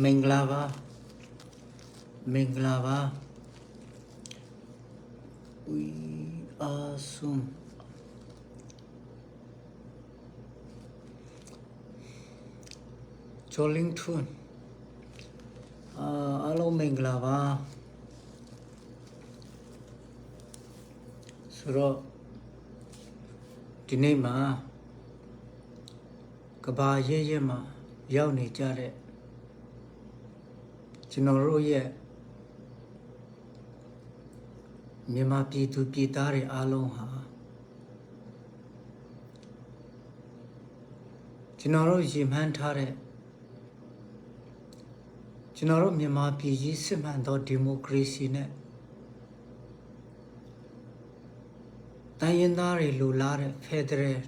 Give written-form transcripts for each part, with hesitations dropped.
မင်္ဂလာပါမင်္ဂလာပါ We are soon ကျော်လင်းထွန်းအာအားလုံးမင်္ဂလာပါဆိုတော့ဒီနေ့မှာကဘာရဲရဲမှာရောက်နေကြတဲ့ကျွန်တော်တို့ရဲ့မြန်မာပြည်သူပြည်သားတွေအားလုံးဟာကျွန်တော်တို့ရည်မှန်းထားတဲ့ကျွန်တော်တို့မြန်မာပြည်ကြီးစစ်မှန်သောဒီမိုကရေစီနဲ့တိုင်းရင်းသားတွေလိုလားတဲ့ဖက်ဒရယ်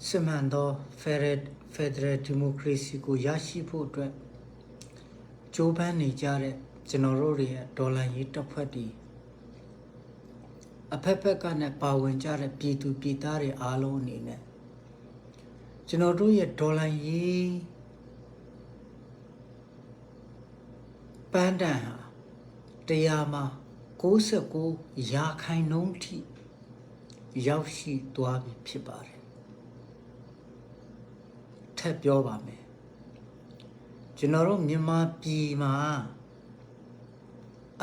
စစ်မှန်သောဖက်ဒရယ်ဖက်ဒရယ်ဒီမိုကရေစီကိုရရှိဖို့အတွက်ကြိုးပမ်းနေကြတဲ့ကျွန်တော်တို့တွေရဲ့ဒေါ်လာရေးတပ်ဖွဲ့တွေအဖက်ဖက်ကနဲ့ပါဝင်ကြတဲ့ပြည်သူပြည်သားတွေအားလုံးအနေနဲ့ကျွန်တော်တို့ရဲ့ဒေါ်လာရေးပန်းတန်ဟာတရားမှာ69ရာခိုင်နှုန်းထိရောက်ရှိသွားပြီဖြစ်ပါတယ်ထပ်ပြောပါမယ်ကျွန်တော်တို့မြန်မာပြည်မှာ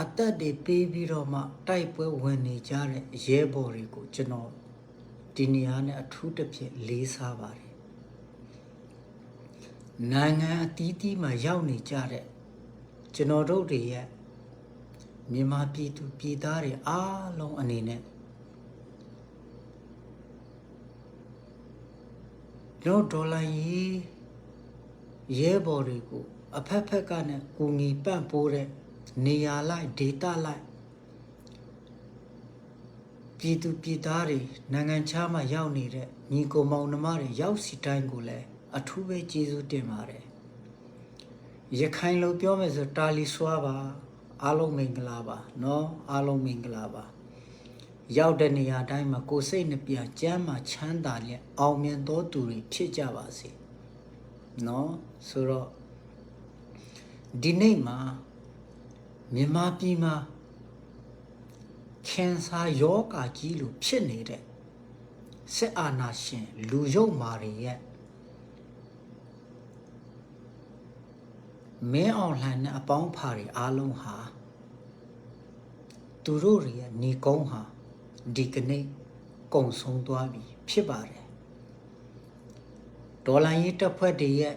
အသက်တွေပေးပြီးတော့မှတိုက်ပွဲဝင်နေကြတဲ့ရဲဘော်တွေကိုကျွန်တော်ဒီနေရာနဲ့အထူးတစ်ဖြစ်လေးစားပါတယ်နိုင်ငံအသီးသီးမှာရောက်နေကြတဲ့ကျွန်တော်တို့တွေရဲ့မြန်မာပြည်သူပြည်သားတွေအားလုံးအနေနဲ့တို့ဒေါ်လာရေးရဲဘော်တွေကိုအဖက်ဖက်ကနဲ့ကူညီပံ့ပိုးတဲ့နေရာလိုက်ဒေတာလိုက်ပြည်သူပြည်သားတွေနိုင်ငံခြားမှာရောက်နေတဲ့ညီကိုမောင်နှမတွေရောက်စီတိုင်းကိုလည်းအထူးပဲကျေးဇူးတင်ပါတယ်ရခိုင်လိုပြောမယ်ဆိုတာလီဆွာပါအားလုံးမင်္ဂလာပါနော်အားလုံးမင်္ဂလာပါရောက်တဲ့နေရာတိုင်းမှာကိုယ်စိတ်နှပြကျမ်းမာချမ်းသာလျက်အောင်မြင်သောသူတွေဖြစ်ကြပါစေနော်ဆိုတော့ဒီနေ့မှာမြန်မာပြည်မှာခင်ဆာယောဂါကြီးလိုဖြစ်နေတဲ့စစ်အာဏာရှင်လူယုတ်မာတွေရဲ့မင်းအောင်လှန်နဲ့အပေါင်းဖာတွေအားလုံးဟာသူတို့တွေရဲ့ညီကုန်းဟာဒီကနေ့ကုံဆုံးသွားပြီဖြစ်ပါတယ်ဒေါ်လာရေးတပ်ဖွဲ့တွေရဲ့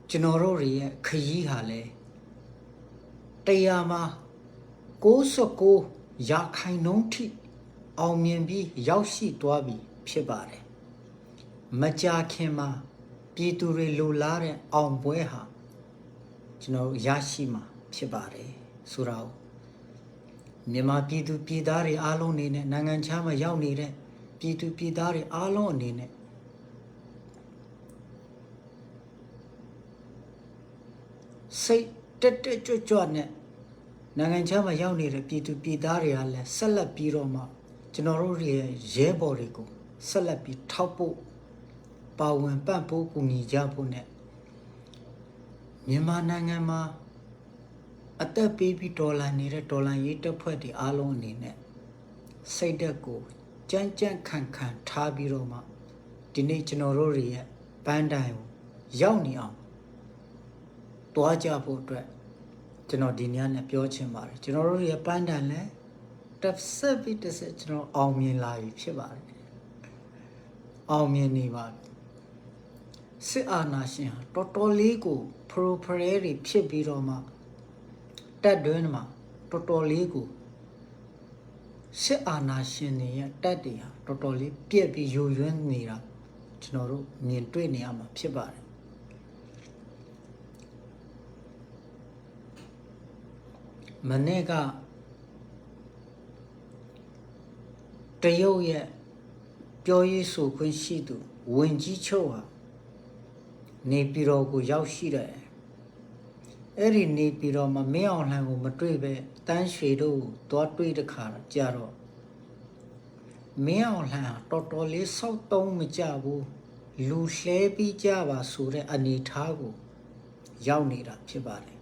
ကျွန်တော်တို့တွေရဲ့ခရီးဟာလဲတရားမှာ69ရာခိုင်နှုန်းထိအောင်မြင်ပြီးရောက်ရှိသွားပြီဖြစ်ပါတယ်မကြာခင်မှာပြည်သူတွေလိုလားတဲ့အောင်ပွဲဟာကျွန်တော်တို့ရရှိမှာဖြစ်ပါတယ်ဆိုတော့မြန်မာပြည်သူပြည်သားတွေအားလုံးအနေနဲ့နိုင်ငံခြားမှာရောက်နေတဲ့ပြည်သူပြည်သားတွေအားလုံးအနေနဲ့စိတ်တက်တက်ကြွကြွနဲ့နိုင်ငံခြားမှာရောက်နေတဲ့ပြည်သူပြည်သားတွေကလည်းဆက်လက်ပြီးတော့မှကျွန်တော်တို့ရဲ့ရဲဘော်တွေကိုဆက်လက်ပြီးထောက်ပို့ပါဝင်ပံ့ပိုးကူညီကြဖို့နဲ့မြန်မာနိုင်ငံမှာအသက်ပေးပြီးဒေါ်လာနေတဲ့ဒေါ်လာရေးတပ်ဖွဲ့တွေအားလုံးအနေနဲ့စိတ်ဓာတ်ကိုကြမ်းကြမ်းခံခံထားပြီးတော့မှဒီနေ့ကျွန်တော်တို့တွေရဲ့ပန်းတိုင်ကိုရောက်နေအောင်တွားကြဖို့အတွက်ကျွန်တော်ဒီညနဲ့ပြောချင်ပါတယ်ကျွန်တော်တို့ရဲ့ပန်းတိုင်လည်းတစ်ဆက်ပြီးတစ်ဆက်ကျွန်တော်အောင်မြင်လာပြီဖြစ်ပါတယ်အောင်မြင်နေပါပြီစစ်အာဏာရှင်ဟာတော်တော်လေးကိုပရိုဖရဲတွေဖြစ်ပြီးတော့မှတက်တွင်းမှာတော်တော်လေးကိုစစ်အာဏာရှင်တွေရဲ့တက်တွေဟာတော်တော်လေးပြက်ပြီးယိုယွင်းနေတာကျွန်တော်တို့မြင်တွေ့နေရမှာဖြစ်ပါတယ်မနေ့ကတရုတ်ရဲ့ပြောရေးဆိုခွင့်ရှိသူဝင်ကြီးချုပ်ဟာနေပြည်တော်ကိုရောက်ရှိတယ်အဲ့ဒီနေပြည်တော်မှာမင်းအောင်လှိုင်ကိုမတွေ့ပဲတန်းရွှေတို့ကိုသွားတွေ့တခါကြတော့မင်းအောင်လှိုင်ဟာတော်တော်လေးစောက်တုံးမကြဘူးလူလှဲပြီးကြပါဆိုတဲ့အနေထားကို ရောက်နေတာဖြစ်ပါတယ်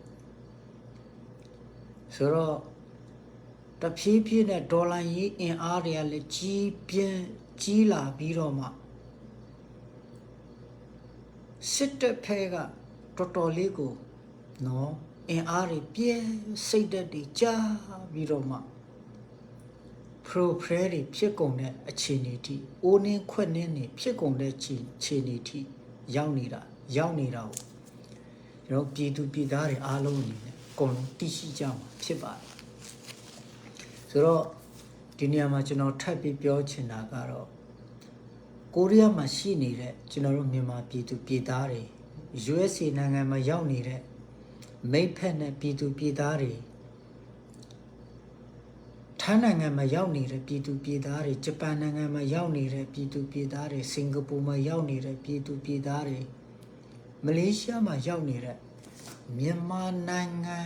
ဆိုတော့တဖြည်းဖြည်းနဲ့ဒေါ်လာရေးအင်အားတွေကလည်းကြီးပြင်းကြီးလာပြီးတော့မှစစ်တပ်ဖဲကတော်တော်လေးကိုနော်အင်အားတွေပြဲစိတ်ဓာတ်တွေကျပြီးတော့မှ pro pre တွေဖြစ်ကုန်တဲ့အခြေအနေထိအိုးနှင်းခွက်နှင်းတွေဖြစ်ကုန်တဲ့ခြေခြေအနေထိရောက်နေတာရောက်နေတာကိုကျွန်တော်ပြည်သူပြည်သားတွေအားလုံးအနေနဲ့အကုန်လုံးသိရှိကြမှာဖြစ်ပါတယ်ဆိုတော့ဒီနေရာမှာကျွန်တော်ထပ်ပြီးပြောချင်တာကတော့ကိုရီးယားမှာရှိနေတဲ့ကျွန်တော်တို့မြန်မာပြည်သူပြည်သားတွေ USA နိုင်ငံမှာရောက်နေတဲ့မိတ်ဖက်နဲ့ပြည်သူပြည်သားတွေ ထိုင်းနိုင်ငံမှာရောက်နေတဲ့ပြည်သူပြည်သားတွေဂျပန်နိုင်ငံမှာရောက်နေတဲ့ပြည်သူပြည်သားတွေစင်ကာပူမှာရောက်နေတဲ့ပြည်သူပြည်သားတွေမလေးရှားမှာရောက်နေတဲ့မြန်မာနိုင်ငံ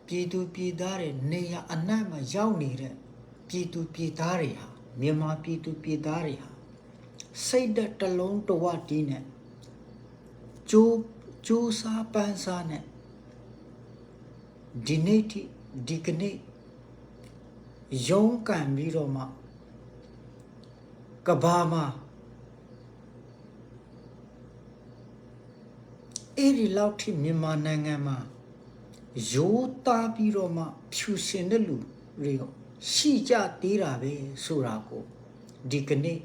ပြည်သူပြည်သားတွေနေရာအနှံ့မှာရောက်နေတဲ့ပြည်သူပြည်သားတွေဟာမြန်မာပြည်သူပြည်သားတွေဟာစိတ်ဓာတ်တစ်လုံးတစ်ဝတီးနဲ့ကြိုးကြိုးစားပန်းစားနဲ့ဒီနေ့ထိဒီကနေ့ ရုံးကန်ပြီးတော့မှကဘာမှာအဲ့ဒီလောက်ထိမြန်မာနိုင်ငံမှာရိုးသားပြီးတော့မှဖြူစင်တဲ့လူတွေရောရှိကြသေးတာပဲဆိုတာကိုဒီကနေ့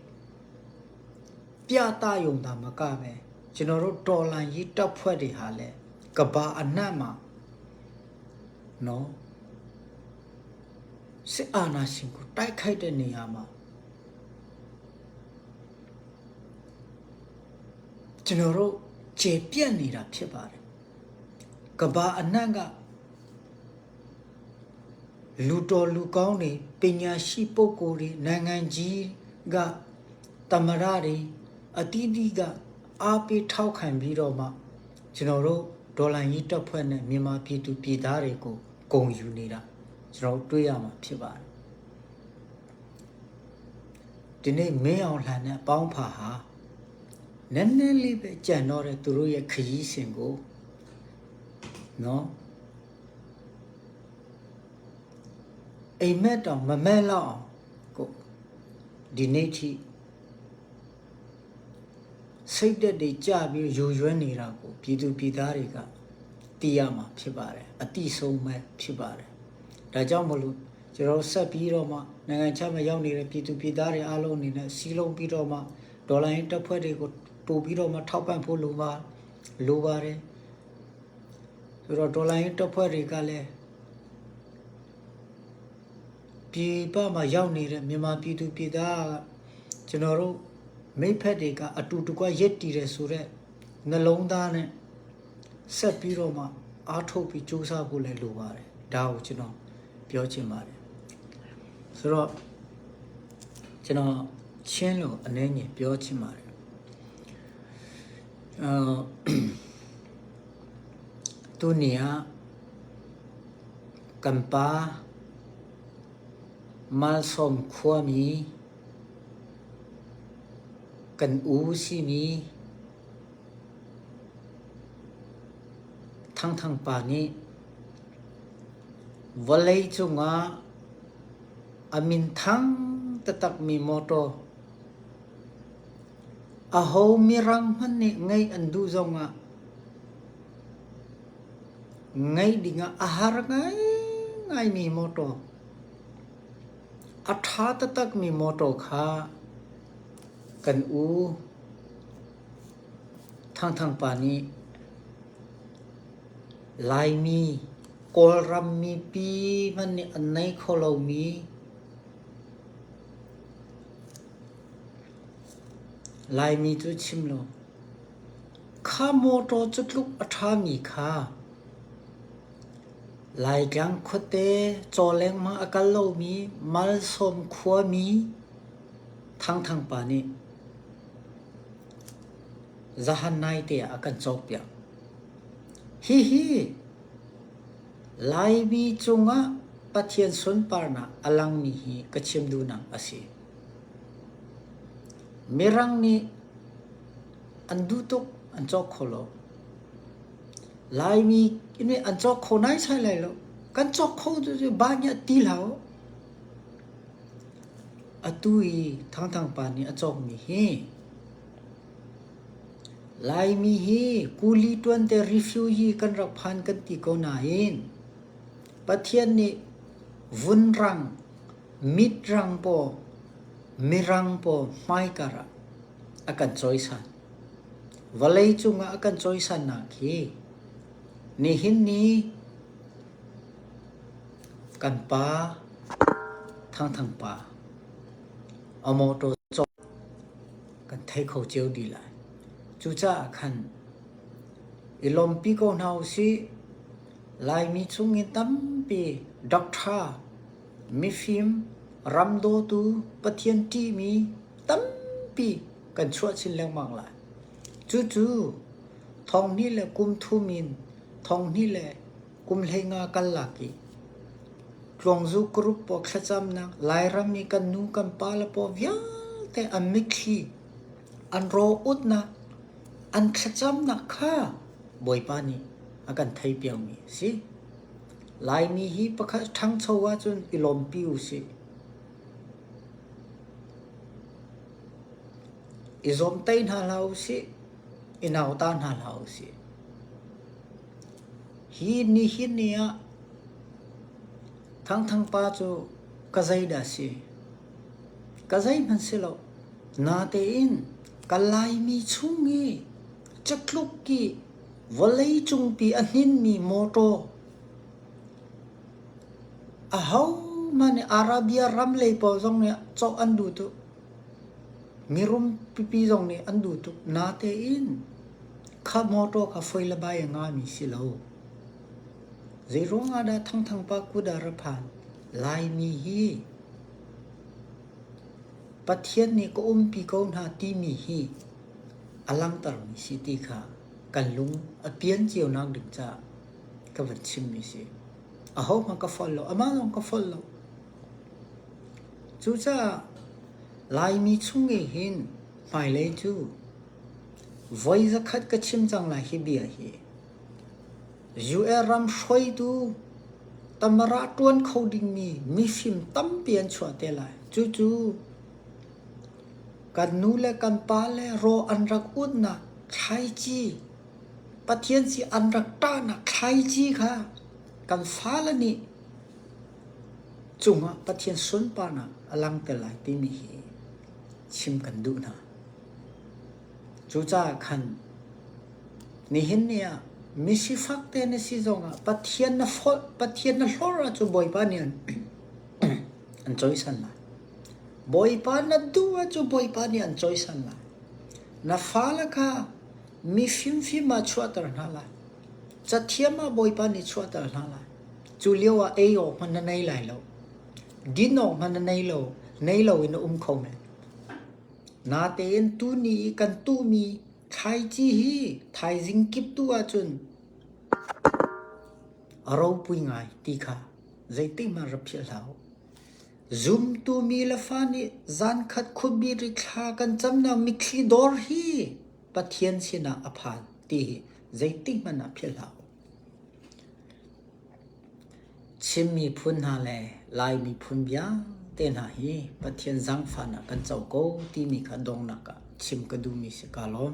ပြသယုံတာမကပဲကျွန်တော်တို့တော်လန်ရေးတပ်ဖွဲ့တွေဟာလဲကဘာအနှံ့မှာနော် စစ်အာဏာရှင်ကိုတိုက်ခိုက်တဲ့နေရာမှာကျွန်တော်တို့ကျေပြန့်နေတာဖြစ်ပါတယ်ကဘာအနှံ့ကလူတော်လူကောင်းတွေပညာရှိပုဂ္ဂိုလ်တွေနိုင်ငံကြီးကတမရတွေအတီးတီးကအားပေးထောက်ခံပြီးတော့မှကျွန်တော်တို့ဒေါ်လာကြီးတပ်ဖွဲ့နဲ့မြန်မာပြည်သူပြည်သားတွေကိုဂုံယူနေတာကျွန်တော်တို့တွေ့ရမှာဖြစ်ပါတယ် ဒီနေ့မင်းအောင်လှန်နဲ့အပေါင်းဖာဟာနည်းနည်းလေးပဲကြံတော့တဲ့သူတို့ရဲ့ခရီးစဉ်ကိုနော်အိမ်မက်တောင်မမဲလောက်အောင်ကိုဒီနေ့ထိစိတ်သက်တွေကြပြီးယိုရွဲနေတာကိုပြည်သူပြည်သားတွေကသိရမှာဖြစ်ပါတယ်အတိဆုံးပဲဖြစ်ပါတယ်ဒါကြောင့်မလို့ကျွန်တော်ဆက်ပြီးတော့မှနိုင်ငံခြားမှာရောက်နေတဲ့ပြည်သူပြည်သားတွေအားလုံးအနေနဲ့စီးလုံးပြီးတော့မှဒေါ်လာရင်းတပ်ဖွဲ့တွေကိုပို့ပြီးတော့မှထောက်ပံ့ဖို့လိုပါလိုပါတယ်ဆိုတော့ဒေါ်လာရင်းတပ်ဖွဲ့တွေကလည်းပြည်ပမှာရောက်နေတဲ့မြန်မာပြည်သူပြည်သားကကျွန်တော်တို့မိဖက်တွေကအတူတကွရက်တည်တယ်ဆိုတော့နှလုံးသားနဲ့ဆက်ပြီးတော့မှအားထုတ်ပြီးစူးစမ်းဖို့လည်းလိုပါတယ်ဒါကိုကျွန်တော်ပြောချင်ပါတယ်ဆိုတော့ကျွန်တော်ချင်းလို့အနေငယ်ပြောချင်ပါတယ်အာ သူနေရကမ်ပါ Malsom khuami kan u simi Thangthang pa nih vawlei cungah a minthang taktakmi mawṭaw aho mirang hmanh nih ngeih an duh zongah ngeih dingah a har ngaingaimi mawṭaw a ṭha taktakmi mawṭaw kha kan u Thangthang pa nih Laimi Kawlram mipi hmanh nih an nei kho lomi Laimi cu chim lo kha mawṭaw cu tluk a ṭhami kha Laitlang khuate caw lengmang a kal lomi Malsawm khuami Thangthang pa nih zahan naite ah a kan cawkpiak. Hihi Laimi cungah Pathian sunparnak a langmi hi ka chim duhnak a si. Mirang nih an duh tuk, an cawk kho lo. Laimi nih an cawk kho naisai lai lo. Kan cawk kho cu ba nih ti hlah u. Atu i Thangthang pa nih a cawkmi hi Laimi hi kuli ṭuan te refugee kan rak phan kan ti ko nain Pathian nih vunrang, mitrang paw, mirang paw hmaikar ah a kan cawisan. Vawleicung ah a kan cawisannak hi nihin ni kan pa Thangthang pa a mawṭaw cawk kan thei kho cio dih lai. Cucaah khan i lawmpi ko hna usih. Laimi chungin tampi doctor, mifim, ram dawtu, Pathian ṭihmi tampi kan chuah chin lengmang lai. Cucu thonghnih le kum thum in thonghnih le kum 15 kal lak i Tluangzu group pawl thlacamnak Lairam i kan nu kan pa le pawl vialte an mitthli an raw utnak an thlacamnak kha Bawipa nih a kan theipiakmi a si. Laimi hi pakhat ṭhangcho ahcun i lawmpi usih. I zawmtaih hna hlah usih, i nauta hna hlah usih. Hi nihin ni ah Thangthang pa cu ka zeidah si? Ka zeihmanh si lo. Natein ka Laimi chung i catluk i vawleicungpi a hninmi mawṭaw ahohmanh nih Arabia ram lei pawl zong nih cawk an duh tuk. Mirum pipi zong nih an duh tuk. Natein kha mawṭaw kha foi le bai a ngami si lo. Zeiruang ah dah Thangthang pa kut ah ra phan? Laimi hi Pathian nih ka umpi ko hna timi hi a langhtermi si ti kha kan lung a pian cio nak ding caah ka van chimmi si. Ahohmanh ka folh lo, amah zong ka folh lo. Cucaah Laimi chung i hin hmailei cu voi zakhat ka chim cang lai hi bia hi. US ram hruaitu tamara ṭuan kho dingmi mifim tampi an chuah te lai. Cucu kan nu le kan pa le raw an rak utnak thlaici Pathian si an rak ṭahnak thlaici kha kan fale nih cungah Pathian sunparnak a lang te lai timi hi chim kan duh hna. Cucaah khan nihin ni ah misifak te na si zongah Pathian na folh, Pathian na hlorh ahcun Bawipa nih an, an cawisan lai. Bawipa na duh ahcun Bawipa nih an cawisan lai. Na fale kha mi fimfim ah chuahter hna lai. Cathiam ah Bawipa nih chuahter hna lai. Cu lio ah ei awk hmanh na nei lai lo. Din awk hmanh na nei lo. Nei lo in na um kho men. Natein tuni i kan tuhmi thlaici hi thaizing kip tu ahcun a ropui ngai ti kha zeitik hmanh ra philh hlah u. Zumtu mi le fa nih zankhat khuabi rithla kan camnak mitthli dawr hi Pathian sinah a phan ti hi zeitik hmanh ah philh hlah u. Chin miphun hna le Lai miphun vialte hna hi Pathian zaangfahnak kan co ko timi kha donghnak ah chim ka duhmi si. Kaa lawm.